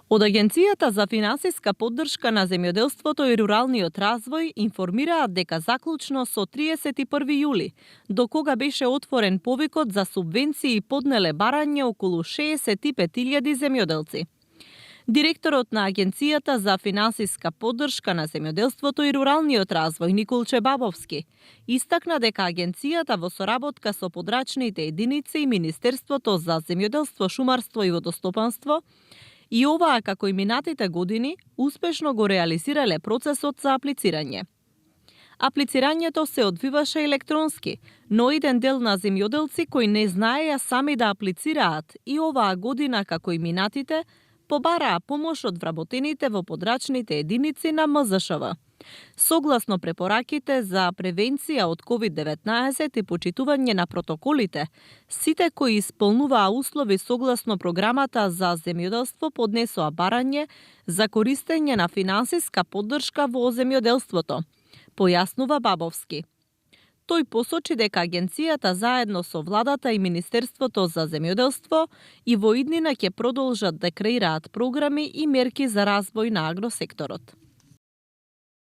Од Агенцијата за финансиска поддршка на земјоделството и руралниот развој информираат дека заклучно со 31 јули, до кога беше отворен повикот за субвенции, поднеле барање околу 65.000 земјоделци. Директорот на Агенцијата за финансиска поддршка на земјоделството и руралниот развој Николче Бабовски истакна дека агенцијата во соработка со подрачните единици и Министерството за земјоделство, шумарство и водостопанство и оваа како и минатите години успешно го реализирале процесот за аплицирање. Аплицирањето се одвиваше електронски, но еден дел на земјоделци кои не знаеја сами да аплицираат и оваа година како и минатите побараа помош од вработените во подрачните единици на МЗШВ. Согласно препораките за превенција од COVID-19 и почитување на протоколите, сите кои исполнуваа услови согласно програмата за земјоделство поднесоа барање за користење на финансиска поддршка во земјоделството, појаснува Бабовски. Тој посочи дека агенцијата заедно со владата и Министерството за земјоделство и во иднина ќе продолжат да креираат програми и мерки за развој на агросекторот.